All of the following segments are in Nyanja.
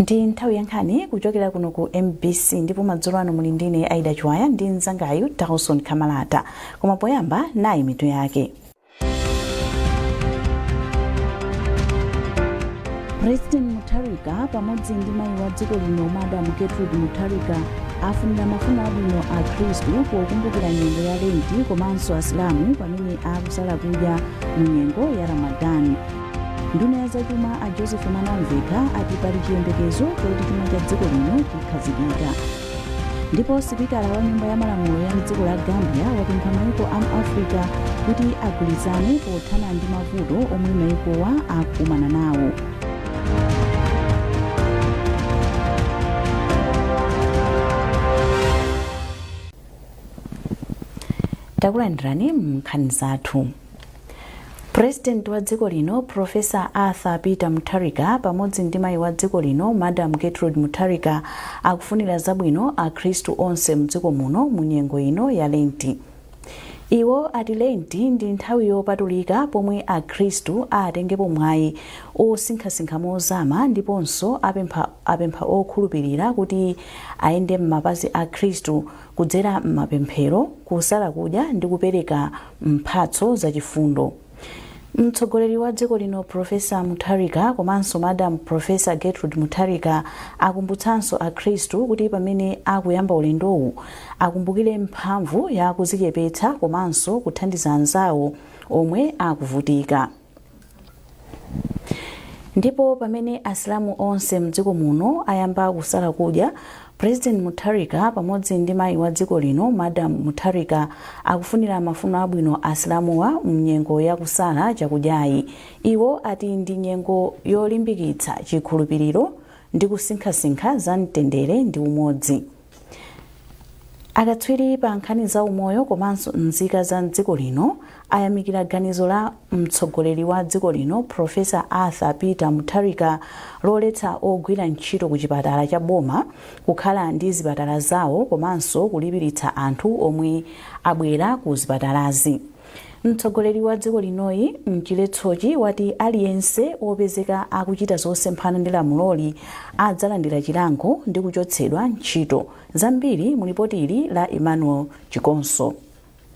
Ndi nthawi ya nkhani kuchokera kuno ku MBC, ndipo madzulo ano muli ndine Aida Chiwaya ndi mzangayu Dawson Kamalata. Koma poyamba, nayi mitu yake. President Mutharika pamodzi ndi mayi wa dziko lino, Madam Gertrude Mutharika, afunira mafuno abwino Akhristu pokumbukira nyengo ya Lenti komanso Asilamu pamene akusala kudya mu nyengo ya Ramadan. Nduna ya zachuma a Joseph Mwanamvekha ati pali chiyembekezo choti chuma cha dziko lino chikhazikika. Ndipo sipikala wa nyumba ya malamulo ya mdziko la Gambia wapempha maiko a mu Africa kuti agwirizane pothana ndi mavuto omwe maikowa akukumana nawo. Takulandirani mu nkhani zathu. President wa dziko lino, Professor Arthur Peter Mutharika, pamodzi ndi mayi wa dziko lino, Madam Gertrude Mutharika, akufunira zabwino Akhristu onse mdziko muno mu nyengo ino ya Lenti. Iwo ati Lenti ndi nthawi yopatulika pomwe Akhristu atengepo mwayi osinkhasinkha mozama, ndiponso apempha okhulupirira kuti ayende m'mapazi a Khristu kudzera m'mapemphero, kusala kudya ndi kupereka mphatso zachifundo. Mtsogoleri wa dziko lino, Professor Mutharika, komanso Madam Professor Gertrude Mutharika akumbutsanso Akhristu kuti pamene akuyamba ulendowu akumbukire mphamvu ya kudzichepetsa komanso kuthandiza anzawo omwe akuvutika. Ndipo pamene Asilamu onse mdziko muno ayamba kusala kudya, President Mutharika pamodzi ndi mayi wa dziko lino, Madam Mutharika, akufunira mafuno abwino Asilamuwa mnyengo ya kusala chakudyayi. Iwo ati ndi nyengo yolimbikitsa chikhulupiriro ndi kusinkhasinkha za mtendere ndi umodzi. Akatswiri pa nkhani za umoyo komanso nzika za dziko lino ayamikira ganizo la mtsogoleri wa dziko lino, Professor Arthur Peter Mutharika, loletsa ogwira ntchito ku chipatala cha boma kukhala ndi zipatala zawo komanso kulipiritsa anthu omwe abwera ku zipatalazi. Mtsogoleri wa dziko linoyi mchiletsochi wati aliyense wopezeka akuchita zosemphana ndi lamuloli adzalandira chilango ndi kuchotsedwa ntchito. Zambiri mu lipoti ili la Emmanuel Chikonso.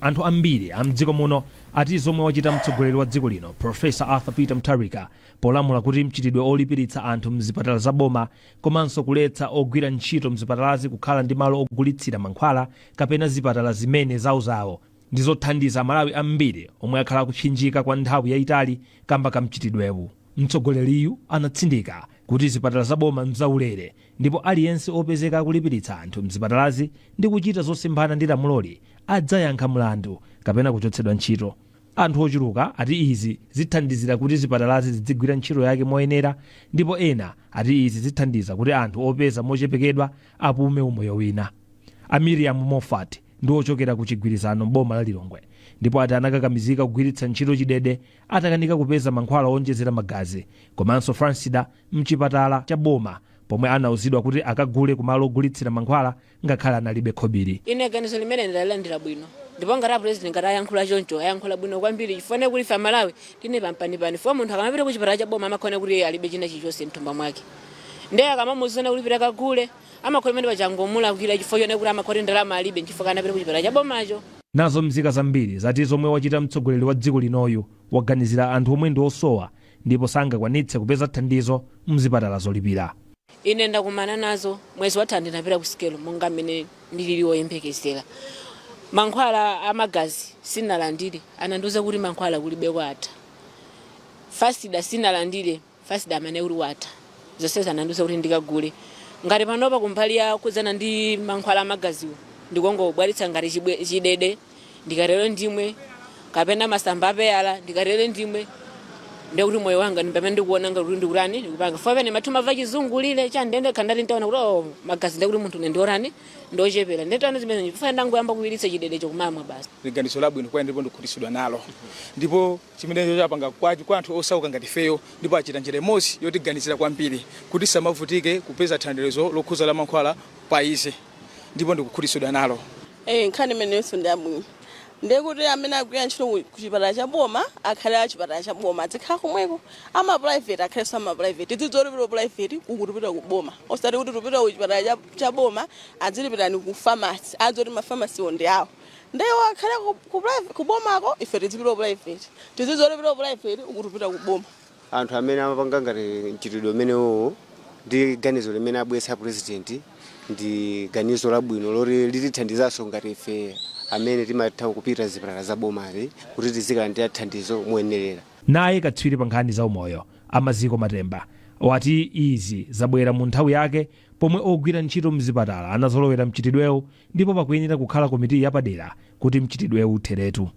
Anthu ambiri a mdziko muno ati zomwe wachita mtsogoleri wa dziko lino, Professor Arthur Peter Mutharika, polamula kuti mchitidwe olipiritsa anthu mzipatala za boma komanso kuletsa ogwira ntchito mzipatalazi kukhala ndi malo ogulitsira mankhwala kapena zipatala zimene zawozawo ndi zothandiza Amalawi ambiri omwe akhala akupsinjika kwa nthawi yayitali kamba ka mchitidwewu. Mtsogoleriyu anatsindika kuti zipatala za boma nzaulere ndipo aliyense opezeka akulipiritsa anthu mzipatalazi ndi kuchita zosemphana ndi lamuloli adzayankha mlandu kapena kuchotsedwa ntchito. Anthu ochuluka ati izi zithandizira kuti zipatalazi zidzigwira ntchito yake moyenera, ndipo ena ati izi zithandiza kuti anthu opeza mochepekedwa apume umoyo wina. A Miriam Moffat ndi ochokera ku Chigwirizano m'boma la Lilongwe ndipo ati anakakamizika kugwiritsa ntchito chidede atakanika kupeza mankhwala owonjezera magazi komanso Fansidar mchipatala cha boma pomwe anauzidwa kuti akagule kumalo ogulitsira mankhwala ngakhale analibe khobiri. Ine ganizo limene ndalilandira bwino, ndipo ngati a President ngati ayankhula choncho, ayankhula bwino kwambiri, chifukwa kuti ife Amalawi tine pampanipani, chifukwa munthu akamapita ku chipatala cha boma amakhala kuti iye alibe china chilichonse mthumba mwake, ndiye akamamuuzana kuti pita kagule, amakhala pamene paja angomulakwira chifukwa chonena kuti amakhala kuti ndalama alibe, nchifukwa anapita ku chipatala cha bomacho. Nazo mzika zambiri zati zomwe wachita mtsogoleri wa dziko linoyu waganizira anthu omwe ndi osowa ndipo sangakwanitse kupeza thandizo mzipatala zolipira. Ine ndakumana nazo. Mwezi watha ndinapita ku sikelo monga mmene ndilili woyembekezera. Mankhwala amagazi sinalandire, anandiuza kuti mankhwala kulibeko, atha. Fansidar sinalandire, Fansidar amanena kuti watha. Zonsezo anandiuza kuti ndikagule. Ngati panopa kumbali ya khudzana ndi mankhwala amagaziwo, ndikungobwalitsa ngati chidede, ndikatero ndimwe, kapena masamba apeyala, ndikatero ndimwe, ndiye kuti moyo wanga ndi pamene ndikuona ngati kuti ndikurani, ndikupanga fo pene mathu mava chizungulire cha ndende khandati ntaona kuti oh, magazi ndiye kuti munthu ine ndiorani, ndochepera, ndiye taona zimene chifukwa ndangoyamba kuwiritsa chidedecho kumamwa basi. Ndi ganizo labwino kwa ndipo ndikukhutitsidwa nalo, ndipo chimenecho chapanga kwa anthu osauka ngati ifeyo, ndipo achita njira imodzi yotiganizira kwambiri kuti samavutike kupeza thandizo lokhuza la mankhwala pa izi, ndipo ndikukhutitsidwa nalo. Nkhani imeneyonso ndi yabwino. Ndiye kuti amene agwira ntchito ku chipatala cha boma akhale a chipatala cha boma, azikhala komweko, ama private akhalenso ama private. Tidzidziwa kuti private uku tipita ku boma, osati kuti tipita ku chipatala cha boma, adzilipirani ku pharmacy, adzoti ma pharmacy ndi awo, ndiwo akhale ku bomako, ife tizipita ku private. Tidzidziwa kuti tipita ku private uku tipita ku boma. Anthu amene amapanga ngati mchitidwe umenewo ndi ganizo limene abweretsa President ndi ganizo labwino loti litithandizanso ngati ife amene timatha kupita zipatala za bomali kuti tizikalandira thandizo moyenerera. Naye katswiri pa nkhani za umoyo Amaziko Matemba wati izi zabwera mu nthawi yake pomwe ogwira ntchito mzipatala anazolowera mchitidwewu ndipo pakuyenera kukhala komiti yapadera kuti mchitidwewu utheretu.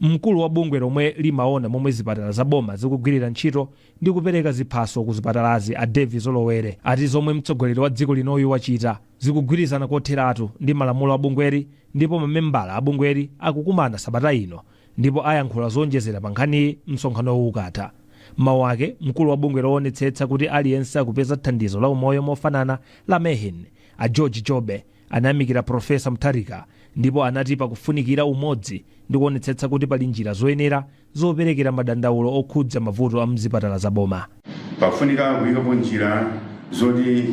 Mkulu wa bungwe lomwe limaona momwe zipatala za boma zikugwirira ntchito ndi kupereka ziphaso ku zipatalazi, a Davis Olowere, ati zomwe mtsogoleri wa dziko linoyu wachita zikugwirizana kotheratu ndi malamulo a bungweri, ndipo mamembala a bungweri akukumana sabata ino ndipo ayankhula zonjezera pa nkhaniyi msonkhanowu ukatha. Mawu ake, mkulu wa bungwe loonetsetsa kuti aliyense akupeza thandizo la umoyo mofanana la MEHIN, a George Jobe, anayamikira Profesa Mutharika ndipo anati pakufunikira umodzi ndi kuonetsetsa kuti pali njira zoyenera zoperekera madandaulo okhudza mavuto a mzipatala za boma. Pafunika kuyikapo njira zoti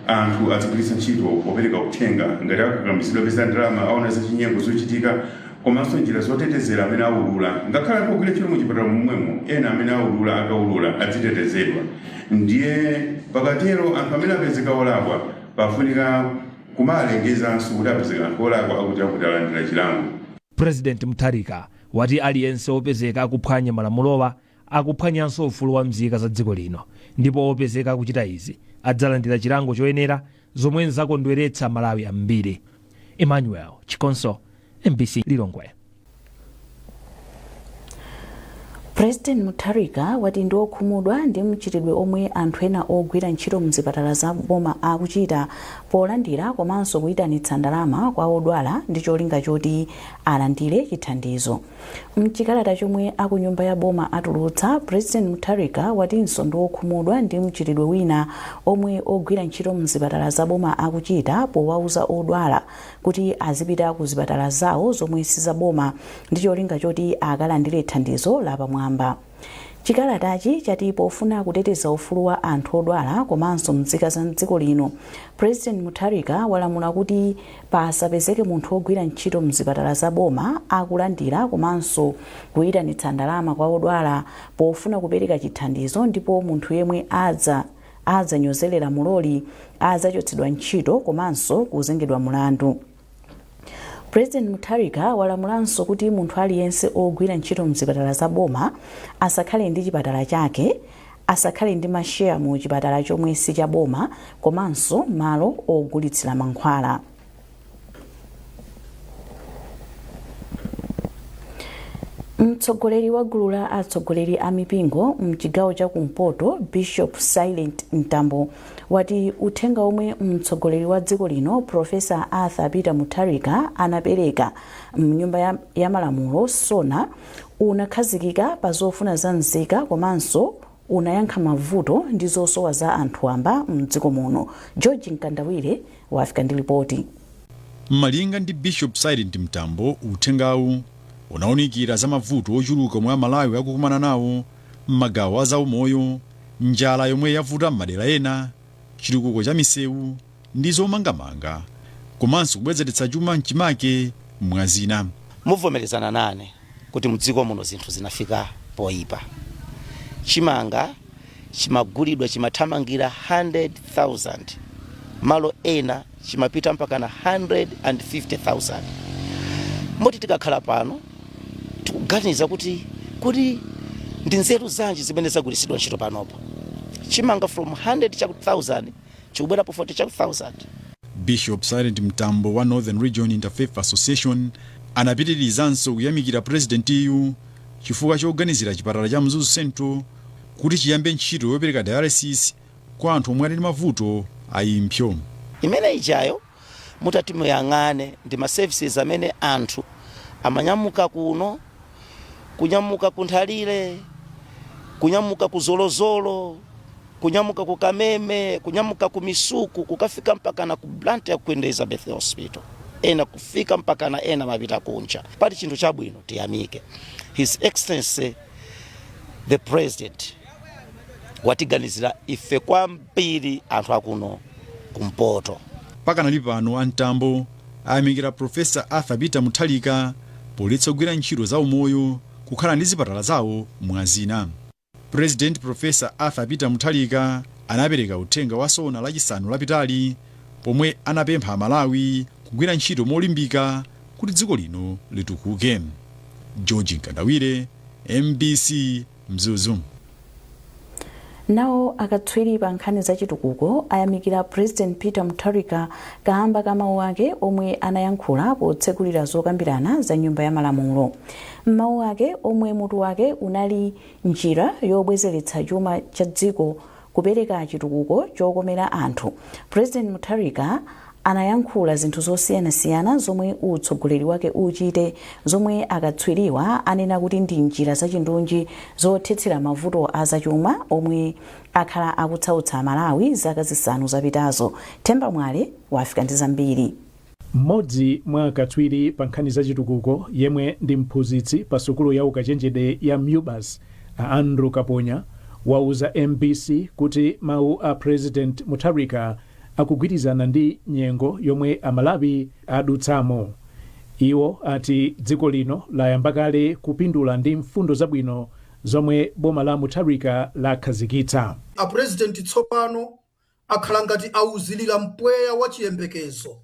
anthu azigwiritsa ntchito popereka uthenga ngati akakamizidwa peza ndalama, aona zachinyengo zochitika, komanso njira zotetezera amene aulula. Ngakhale anthu ogwira ntchito muchipatala momwemo, ena amene aulula, akaulula azitetezedwa. Ndiye pakatero anthu amene apezeka olakwa, pafunika kumalengezanso kuti apezeka anthu olakwa akuti alandira chilango. President Mutharika wati aliyense wopezeka akuphwanya malamulowa akuphwanyanso ufulu wa mzika za dziko lino, ndipo opezeka akuchita izi adzalandira chilango choyenera, zomwe nzakondweretsa Malawi ambiri. Emmanuel Chikonso, MBC, Lilongwe. President Mutharika wati ndi okhumudwa ndi mchitidwe omwe anthu ena ogwira ntchito mzipatala za boma akuchita polandira komanso kuyitanitsa ndalama kwa odwala ndi cholinga choti alandire chithandizo. Mchikalata chomwe akunyumba ya boma atulutsa, President Mutharika watinso ndi okhumudwa ndi mchitidwe wina omwe ogwira ntchito mzipatala za boma akuchita powauza odwala kuti azipita ku zipatala zawo zomwe sizaboma ndi cholinga choti akalandire thandizo lapamwamba. Chikalatachi chati pofuna kuteteza ufulu wa anthu odwala komanso mzika za mdziko lino, President Mutharika walamula kuti pasapezeke munthu wogwira ntchito mzipatala za boma akulandira komanso kuyitanitsa ndalama kwa odwala pofuna kupereka chithandizo, ndipo munthu yemwe adzanyozere lamuloli adzachotsedwa ntchito komanso kuzengedwa mulandu. President Mutharika walamulanso kuti munthu aliyense ogwira ntchito mzipatala za boma asakhale ndi chipatala chake, asakhale ndi masheya mu chipatala chomwe si cha boma komanso malo ogulitsira mankhwala. Mtsogoleri wa gulu la atsogoleri a mipingo mchigawo cha kumpoto, Bishop Silent Mtambo, wati uthenga omwe mtsogoleri wa dziko lino Professor Arthur Peter Mutharika anapereka mnyumba ya malamulo SONA unakhazikika pa zofuna za nzika komanso unayankha mavuto ndi zosowa za anthu wamba mdziko muno. George Mkandawire wafika ndi ripoti. Malinga ndi Bishop Silent Mtambo, uthengawu unawunikira za mavuto ochuluka omwe Amalawi akukumana nawo m'magawo a zaumoyo, njala yomwe yavuta m'madera ena, chitukuko cha misewu ndi zomangamanga, komanso kubwezeretsa chuma mchimake, mwazina. Muvomerezana nane kuti mdziko muno zinthu zinafika poyipa. Chimanga chimagulidwa chimathamangira 100,000, malo ena chimapita mpaka na 150,000, moti tikakhala pano tikuganiza kuti ndi nzeru zanji zimene zagwiritsidwa ntchito panopo. Chimanga from 100 chaku 1000 chikubwerapo 40 chaku 1000. Bishop Silent Mtambo wa Northern Region Interfaith Association anapitirizanso kuyamikira purezidentiyu chifukwa choganizira chipatala cha Mzuzu Central kuti chiyambe ntchito yopereka dialysis kwa anthu omwe ali ndi mavuto a impsyo. Imene ijayo mutati muyang'ane ndi ma services amene anthu amanyamuka kuno, kunyamuka ku Nthalire, kunyamuka ku Zolozolo, kunyamuka ku Kameme, kunyamuka ku Misuku, kukafika mpaka na ku Blantyre, ku Queen Elizabeth Hospital. Ena kufika mpakana ena mapita kunja. Pali chinthu chabwino, tiyamike His Excellency the President, watiganizira ife kwambiri anthu akuno kumpoto. Pakanali pano, a Mtambo ayamikira Profesa Arthur Peter Mutharika poletsa kugwira ntchito za umoyo kukhala ndi zipatala zawo, mwazina. President Profesa Arthur Peter Mutharika anapereka uthenga wa SONA Lachisanu lapitali, pomwe anapempha Amalawi kugwira ntchito molimbika kuti dziko lino litukuke. George Nkandawire, MBC, Mzuzu. Nawo akatswiri pa nkhani za chitukuko ayamikira President Peter Mutharika kamba ka mawu ake omwe anayankhula potsegulira zokambirana za Nyumba ya Malamulo. Mawu ake, omwe mutu wake unali "Njira yobwezeretsa chuma cha dziko, kupereka chitukuko chokomera anthu", President Mutharika anayankhula zinthu zosiyanasiyana zomwe utsogoleri wake uchite, zomwe akatswiriwa anena kuti ndi njira zachindunji zothetsera mavuto a zachuma omwe akhala akutsautsa Malawi zaka 5 zapitazo. Themba Mwale wafika ndi zambiri. Mmodzi mwa akatswiri pa nkhani za chitukuko, yemwe ndi mphunzitsi pa sukulu ya ukachenjede ya MUBAS, a Andrew Kaponya, wauza MBC kuti mawu a President Mutharika akugwirizana ndi nyengo yomwe Amalawi adutsamo. Iwo ati dziko lino layamba kale kupindula ndi mfundo zabwino zomwe boma la Mutharika lakhazikitsa. Apurezidenti tsopano akhala ngati auzilira mpweya wa chiyembekezo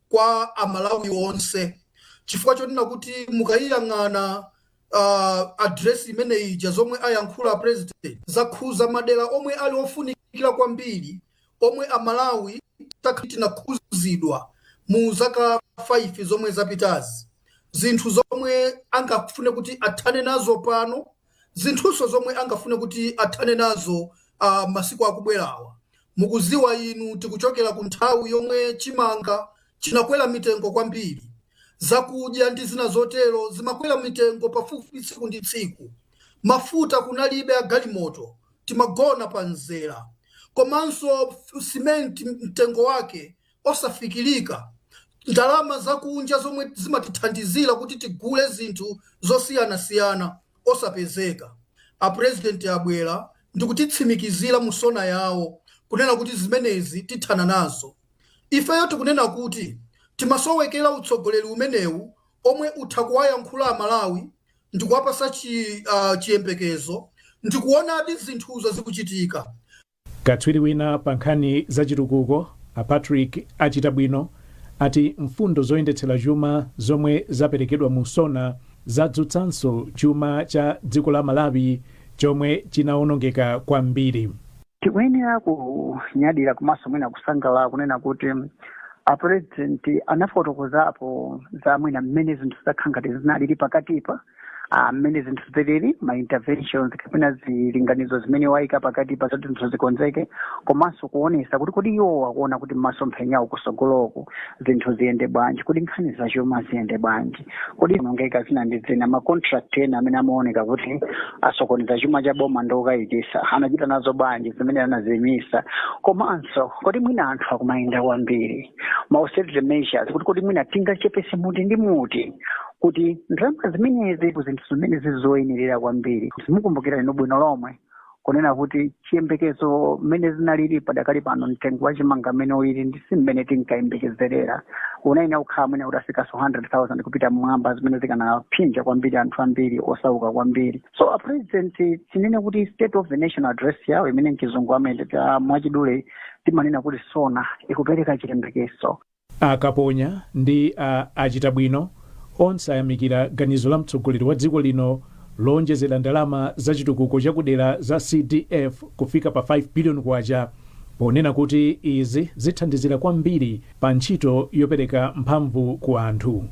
kwa Amalawi onse, chifukwa chonena kuti mukayiyang'ana address imene ija, zomwe ayankhula President zakhuza madera omwe ali ofunikira kwambiri, omwe Amalawi tinakhuzidwa mu zaka 5 zomwe zapitazi, zinthu zomwe angafune kuti athane nazo pano, zinthunso zomwe angafune kuti athane nazo masiku akubwerawa. Mukuziwa inu, tikuchokera ku nthawi yomwe chimanga chinakwera mitengo kwambiri, zakudya ndi zina zotero zimakwera mitengo pafupifupi tsiku ndi tsiku, mafuta kunalibe agalimoto, timagona pa mzera, komanso simenti mtengo wake osafikirika, ndalama zakunja zomwe zimatithandizira kuti tigule zinthu zosiyanasiyana osapezeka. Apurezidenti abwera ndikutitsimikizira mu SONA yawo kunena kuti zimenezi tithana nazo. Ifeyo tikunena kuti timasowekera utsogoleri umenewu omwe utha kuwayankhula Amalawi ndikuwapasa chiyembekezo ndikuonadi zinthuzo zikuchitika. Katswiri wina pa nkhani za chitukuko, a Patrick Achitabwino, ati mfundo zoyendetsera chuma zomwe zaperekedwa mu SONA zadzutsanso chuma cha dziko la Malawi chomwe chinawonongeka kwambiri. Tikuyenera kunyadira komanso mwina kusangalala kunena kuti Apresident anafotokozapo za mwina mmene zinthu zakhala ngati zinalili pakatipa, mmene zinthu zilili, ma interventions kapena zilinganizo zimene wayika pakatipa zoti zinthu zikonzeke, komanso kuonesa kuti kodi iwo akuona kuti mmasomphenyawo kusogoloku zinthu ziyende bwanji, kodi nkhani zachuma ziyende bwanji, kodi nongeka zina ndi zina, ma contract ena amene amaoneka kuti asokoneza chuma cha boma ndokayikisa, anachita nazo bwanji zimene anaziyimisa, komanso kodi mwina anthu akumayenda kwambiri, ma austerity measures, kuti kodi mwina tingachepese muti ndi muti kuti ndalama zimenezi, zinthu zimene zizoyenerera kwambiri. Mukumbukira inu bwino lomwe kunena kuti chiyembekezo mmene zinalili padakali pano, mtengo wa chimanga mmene ulili ndi si mmene tinkayembekezerera. Unayenera kukhala mwina utafikanso 100,000 kupita mmwamba, zimene zikanaphinja kwambiri anthu ambiri osauka kwambiri. So a President, tinene kuti State of the Nation Address yawo, imene mchizungu amayendetsa mwachidule timanena kuti SONA, ikupereka chiyembekezo. Akaponya ndi a Achitabwino onse ayamikira ganizo la mtsogoleri wa dziko lino lowonjezera ndalama za chitukuko chakudera za CDF kufika pa 5 billion kwacha, ponena kuti izi zithandizira kwambiri pa ntchito yopereka mphamvu ku anthu.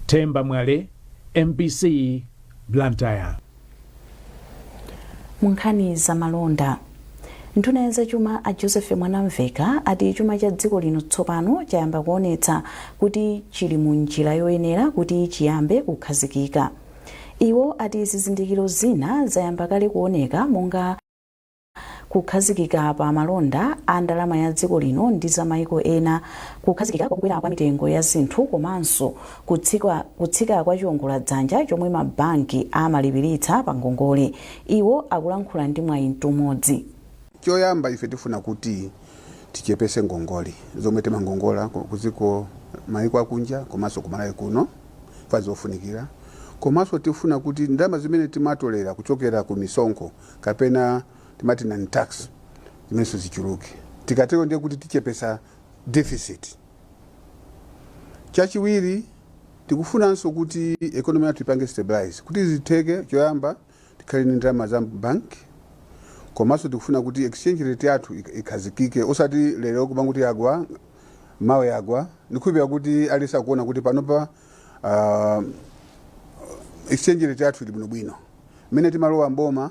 Themba Mwale, MBC, Blantyre. Mu nkhani za malonda, nduna ya zachuma a Joseph Mwanamveka ati chuma cha dziko lino tsopano chayamba kuonetsa kuti chili mu njira yoyenera kuti chiyambe kukhazikika. Iwo ati zizindikiro zina zayamba kale kuoneka, monga Kukhazikika pa malonda a ndalama ya dziko lino ndi za maiko ena, kukhazikika kwa kukwera kwa mitengo ya zinthu komanso kutsika kwa chiwongoladzanja chomwe mabanki amalipiritsa pa ngongole. Iwo akulankhula ndi Mwayi Mtumodzi. Choyamba, ife tifuna kuti tichepese ngongole zomwe timangongola kuziko maiko akunja komanso kumalawi kuno fa zofunikira, komanso tifuna kuti ndalama zimene timatolera kuchokera ku misonkho kapena timati non tax zimenenso zichuluke. Tikatero ndiye kuti tichepesa deficit. Chachiwiri, tikufunanso kuti economy yathu ipange stabilize. Kuti zitheke, choyamba tikhale ndi ndalama za bank, komanso tikufuna kuti exchange rate yathu ikhazikike, osati lero kupanga kuti yagwa, mawa yagwa. Ndikhulupirira kuti aliyense akuona kuti panopa exchange rate yathu ili bwinobwino. Mmene timalowa mboma,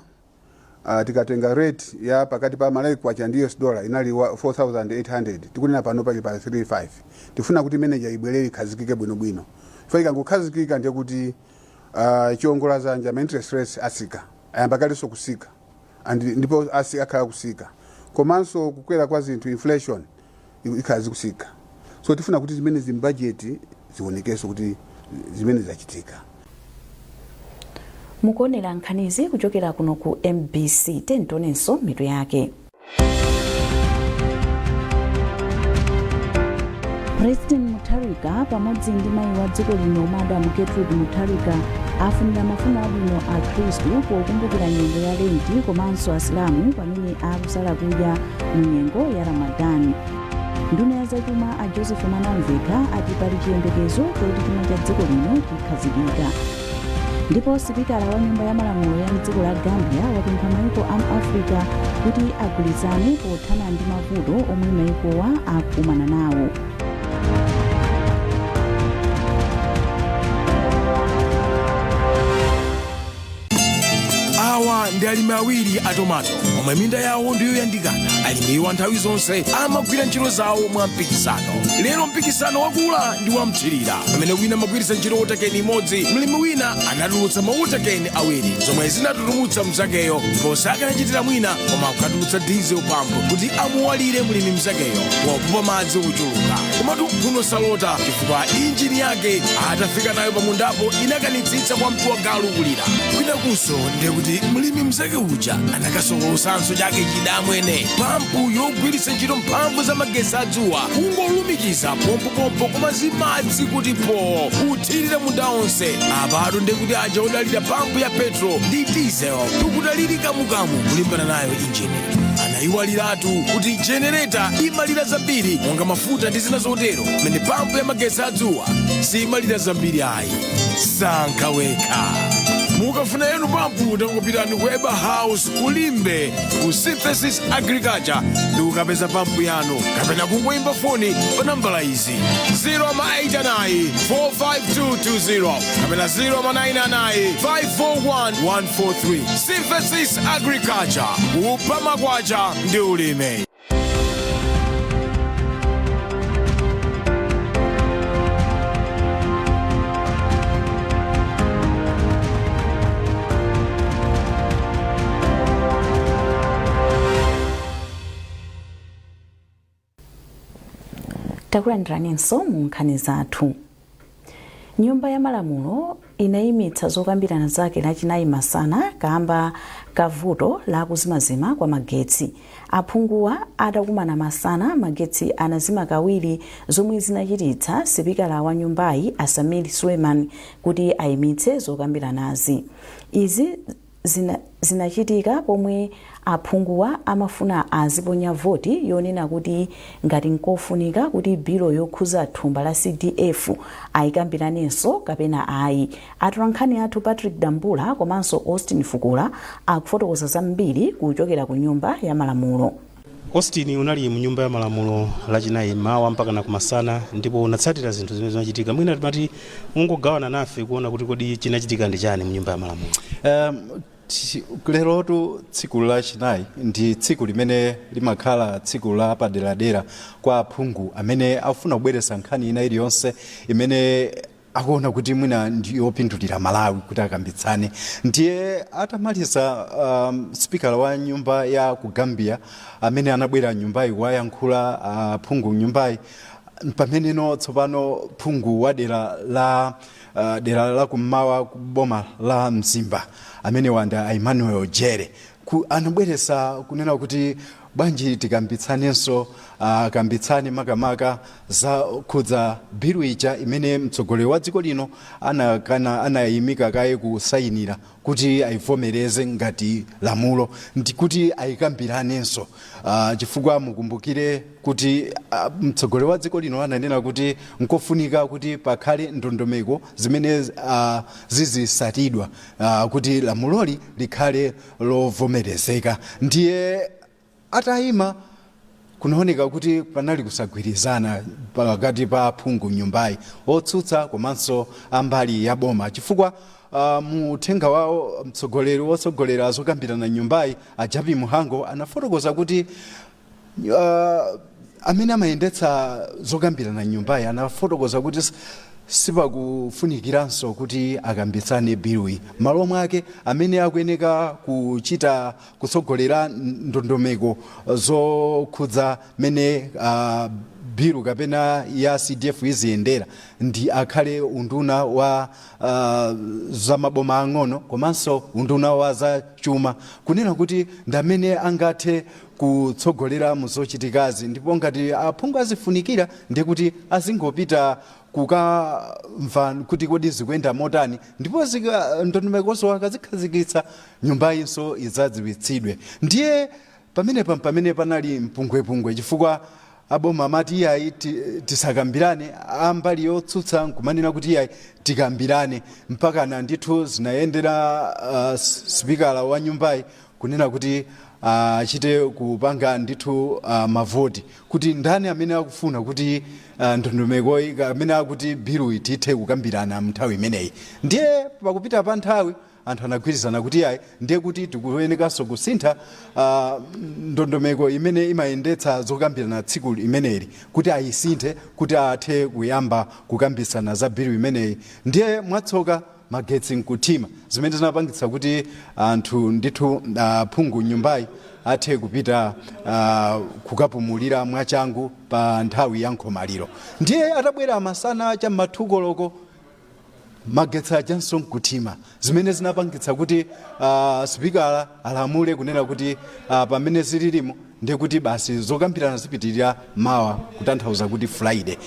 tikatenga rate ya pakati pa Malawi kwacha ndi US dollar inali 4800, tikunena panopa ili pa 35. Tifuna kuti imeneja ibwerere, ikhazikike bwinobwino. Ifa ikangokhazikika ndiye kuti chiwongoladzanja, ma interest rates asika, ayamba kalenso kusika and ndipo akhala kusika, komanso kukwera kwa zinthu, inflation, ikhala zikusika. So tifuna kuti zimene zimbajeti zionekenso kuti zimene zachitika. Mukuonera nkhanizi kuchokera kuno ku MBC. Tionenso mitu yake. President Mutharika pamodzi ndi mayi wa dziko lino Madam Gertrude Mutharika afunira mafuno abwino akhristu pokumbukira nyengo ya Lenti komanso asilamu pamene akusala kudya mu nyengo ya Ramadan. Nduna ya zachuma a Joseph Mwanamvekha ati pali chiyembekezo choti chuma cha dziko lino chikhazikika. Ndipo sipikala wa nyumba ya malamulo ya mdziko la Gambia wapempha maiko a mu Africa kuti agwirizane pothana ndi mavuto omwe maikowa akukumana nawo. Awa ndi alimi awiri a tomato omwe minda yawo ndiyoyandikana. Alimiwa nthawi zonse amagwira ntchito zawo mwa mpikisano. Lero mpikisano wakula ndi wamthirira. Pamene wina amagwiritsa ntchito water can imodzi, mlimi wina anatulutsa ma water can awiri, zomwe zinatutumutsa mnzakeyo, ndipo sakanachitira mwina koma kukatulutsa diesel pump kuti amuwalire mlimi mnzakeyo popopa madzi ochuluka. Komatu mphuno salota, chifukwa injini yake atafika nayo pamundapo inakanitsitsa kwa mtu wa galu kulira. Kwinakunso ndiye kuti mlimi mnzake uja anakasokolosanso chake chidamwene, pampu yogwiritsa ntchito mphamvu za magetsi adzuwa, kungolumikiza pompopompo koma zimadzi kuti po kuthirira munda onse. Apatu ndiye kuti aja odalira pampu ya petrol ndi diesel tikutaliri kamukamu kulimbana nayo injini. Anayiwaliratu kuti jenereta imalira zambiri monga mafuta ndi zina zotero, pamene pampu ya magetsi adzuwa simalira zambiri ayi. Sankha wekha. Mukafuna yanu pampu, tangopitani ku Eba House kulimbe ku Synthesis Agriculture ndi kukapeza pampu yanu, kapena kungoyimba foni pa nambala izi: 089 45220 kapena 099 541 143. Synthesis Agriculture, kupha makwacha ndi ulimi. Takulandiraninso mu nkhani zathu. Nyumba ya malamulo inayimitsa zokambirana zake Lachinayi masana kamba ka vuto la kuzimazima kwa magetsi. Aphunguwa atakumana masana, magetsi anazima kawiri, zomwe zinachititsa sipikala wa nyumbayi a Sameer Suleman kuti ayimitse zokambiranazi. Izi zinachitika pomwe aphunguwa amafuna aziponya voti yonena kuti ngati nkofunika kuti bilo yokhuza thumba la CDF ayikambiranenso kapena ayi. Atolankhani athu Patrick Dambula komanso Austin Fukula akufotokoza zambiri kuchokera ku nyumba ya malamulo. Austin, unali mu nyumba ya malamulo Lachinayi mawa mpaka na kumasana ndipo unatsatira zinthu zimene zinachitika. Mwina timati ungogawana nafe kuona kuti kodi chinachitika ndi chani mu nyumba ya malamulo? Lerotu tsiku Lachinayi ndi tsiku limene limakhala tsiku la paderadera kwa aphungu amene afuna kubweretsa nkhani ina iliyonse imene Akuona kuti mwina ndiyopindulira Malawi kuti akambitsane. Ndiye atamaliza, spikala wa nyumba ya ku Gambia amene anabwera nyumbayi wayankhula phungu nyumbayi, pameneno tsopano phungu wa dera la kummawa ku boma la Mzimba, amene wanda Emmanuel Jere, anabweresa kunena kuti bwanji tikambitsanenso, kambitsane makamaka za khudza bilu ija imene mtsogoleri wa dziko lino anakana, anayimika kaye kusayinira kuti ayivomereze ngati lamulo, ndi kuti ayikambiranenso, chifukwa mukumbukire kuti mtsogoleri wa dziko lino ananena kuti nkofunika kuti pakhale ndondomeko zimene zizisatidwa kuti lamuloli likhale lovomerezeka. Ndiye atayima, kunaoneka kuti panali kusagwirizana pakati pa phungu nyumbayi otsutsa komanso ambali ya boma, chifukwa mu uthenga wawo mtsogoleri wotsogolera zokambirana nyumbayi, a Jappie Mhango, anafotokoza kuti amene amayendetsa zokambirana nyumbayi anafotokoza kuti sipakufunikiranso kuti akambitsane biluyi. Malo mwake, amene akuyeneka kuchita kutsogolera ndondomeko zokhudza mene bilu kapena ya CDF iziyendera ndi akhale unduna wa zamaboma ang'ono komanso unduna wa zachuma, kunena kuti ndi amene angathe kutsogolera mu zochitikazi. Ndipo ngati aphungu azifunikira, ndiye kuti azingopita kukamva kuti kodi zikuyenda motani, ndipo ndondomekozo akazikhazikitsa, nyumbayinso idzadziwitsidwe. Ndiye pamenepa pamene panali mpungwepungwe, chifukwa aboma amati iyayi, tisakambirane, ambali yotsutsa nkumanena kuti iyayi, tikambirane, mpakana ndithu zinayendera sipikala wa nyumbayi kunena kuti achite kupanga ndithu mavoti kuti ndani amene akufuna kuti ndondomeko amene akuti bilu tithe kukambirana mnthawi imeneyi. Ndiye pakupita pa nthawi anthu anagwirizana kuti ayi, ndiye kuti tikuyenekanso kusintha ndondomeko imene imayendetsa zokambirana tsiku imeneli, kuti ayisinthe kuti athe kuyamba kukambisana za bilu imeneyi. Ndiye mwatsoka magetsi nkuthima, zimene zinapangitsa kuti anthu ndithu phungu nyumbayi athe kupita kukapumulira mwachangu pa nthawi ya nkhomaliro. Ndiye atabwera masana cham'ma 2 koloko, magetsi ajanso nkuthima, zimene zinapangitsa kuti sipikala alamule kunena kuti pamene zililimo ndiye kuti basi, zokambirana zipitirira mawa, kutanthauza kuti Friday.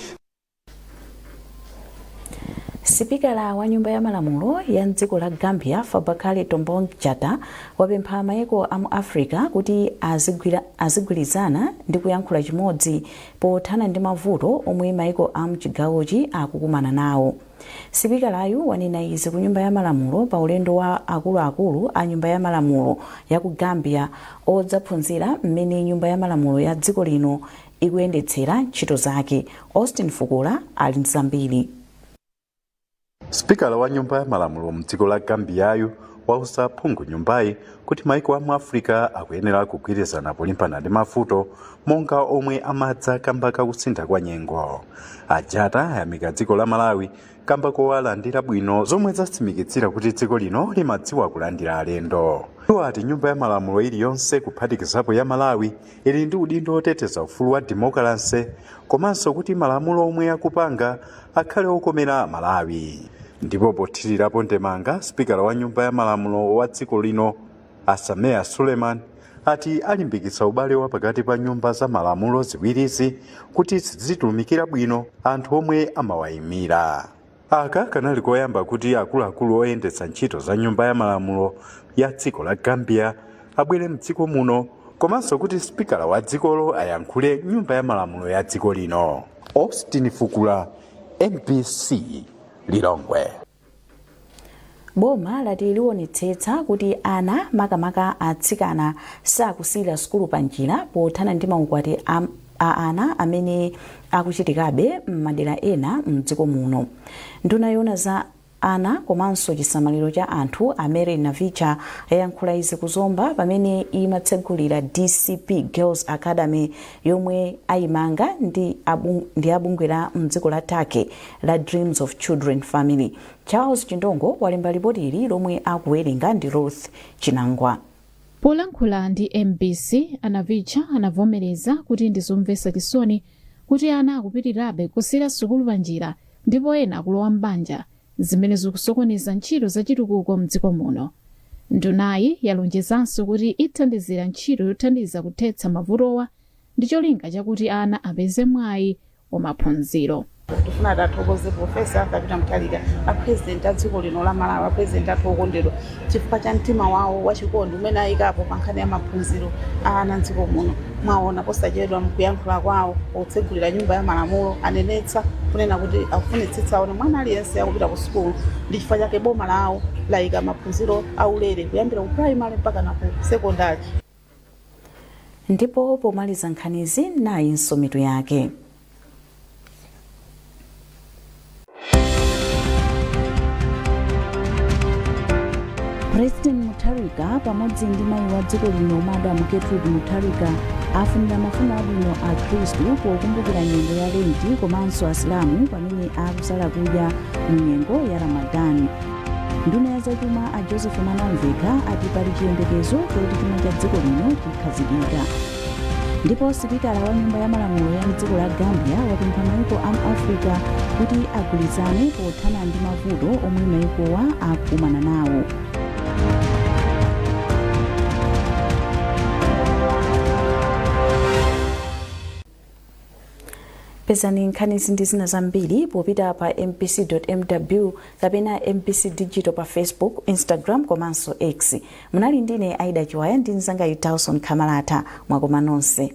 Sipikala wa nyumba ya malamulo ya mdziko la Gambia, Fabakary Tombong Jatta, wapempha mayiko a mu Africa kuti azigwirizana ndi kuyankhula chimodzi pothana ndi mavuto omwe mayiko a mchigawochi akukumana nawo. Sipikalayu wanena izi ku nyumba ya malamulo pa ulendo wa akuluakulu a nyumba ya malamulo ya ku Gambia odzaphunzira mmene nyumba ya malamulo ya dziko lino ikuyendetsera ntchito zake. Austin Fukula ali ndi zambiri. Sipikala wa nyumba ya malamulo mdziko la Gambiyayu wauza phungu nyumbayi kuti maiko a mu Africa akuyenera kugwirizana polimbana ndi mavuto monga omwe amadza kamba kakusintha kwa nyengo. A Jatta ayamika dziko la Malawi kamba kowalandira bwino, zomwe zatsimikizira kuti dziko lino limadziwa kulandira alendo. Iwo ati nyumba ya malamulo iliyonse, kuphatikizapo ya Malawi, ili ndi udindo oteteza ufulu wa demokrasi komanso kuti malamulo omwe akupanga akhale okomera Malawi. Ndipo pothirirapo ndemanga, sipikala wa nyumba ya malamulo wa dziko lino, a Sameer Suleman, ati alimbikitsa ubale wa pakati pa nyumba za malamulo ziwirizi kuti zizitumikira bwino anthu omwe amawayimira. Aka kanali koyamba kuti akuluakulu oyendetsa ntchito za nyumba ya malamulo ya dziko la Gambia abwere mdziko muno, komanso kuti sipikala wa dzikolo ayankhule nyumba ya malamulo ya dziko lino. Austin Fukula, MBC, Lilongwe. Boma lati liwonetsetsa kuti ana, makamaka atsikana, sakusiyira sukulu panjira pothana ndi maukwati a ana amene akuchitikabe m'madera ena mdziko muno. Nduna yoona za Ana komanso chisamaliro cha anthu, a Mary Navicha, ayankhula izi ku Zomba pamene imatsegulira DCP Girls Academy yomwe ayimanga ndi a bungwe la mdziko la Turkey la Dreams of Children Family. Charles Chindongo walemba lipoti ili lomwe akuwerenga ndi Ruth Chinangwa. Polankhula ndi mbc, a Navicha anavomereza kuti ndi zomvetsa chisoni kuti ana akupitirirabe kusiyira sukulu panjira ndipo ena akulowa m'banja, zimene zikusokoneza ntchito za chitukuko mdziko muno. Ndunayi yalonjezanso kuti ithandizira ntchito yothandiza kuthetsa mavutowa ndi cholinga chakuti ana apeze mwayi wa maphunziro. Tifuna tathokoze Profesa Arthur Peter Mutharika, a President a dziko lino la Malawi, a President athu okondedwa, chifukwa cha mtima wawo wachikondi umene ayikapo pa nkhani ya maphunziro a ana mdziko muno. Mwaona posachedwa mkuyankhula kwawo potsegulira nyumba ya malamulo, anenetsa kunena kuti akufunitsitsa aone mwana aliyense akupita ku sukulu, ndi chifukwa chake boma lawo layika maphunziro aulere kuyambira ku primary mpaka na ku secondary. Ndipo pomaliza nkhanizi, nayinso mitu yake. President Mutharika pamodzi ndi mayi wa dziko lino Madam Gertrude Mutharika afunira mafuno abwino akhristu pokumbukira nyengo ya Lenti komanso Asilamu pamene akusala kudya mu nyengo ya Ramadan. Nduna ya zachuma a Joseph Mwanamvekha ati pali chiyembekezo choti chuma cha dziko lino chikhazikika. Ndipo sipikala wa nyumba ya malamulo ya mdziko la Gambia wapempha maiko a mu Africa kuti agwirizane pothana ndi mavuto omwe maikowa akukumana nawo. Pezani nkhanizi ndi zina zambiri popita pa mbc.mw kapena MBC Digital pa Facebook, Instagram komanso X. Munali ndine Aida Chiwaya ndi mnzanga Tauson Khamalata. Mwakoma nonse.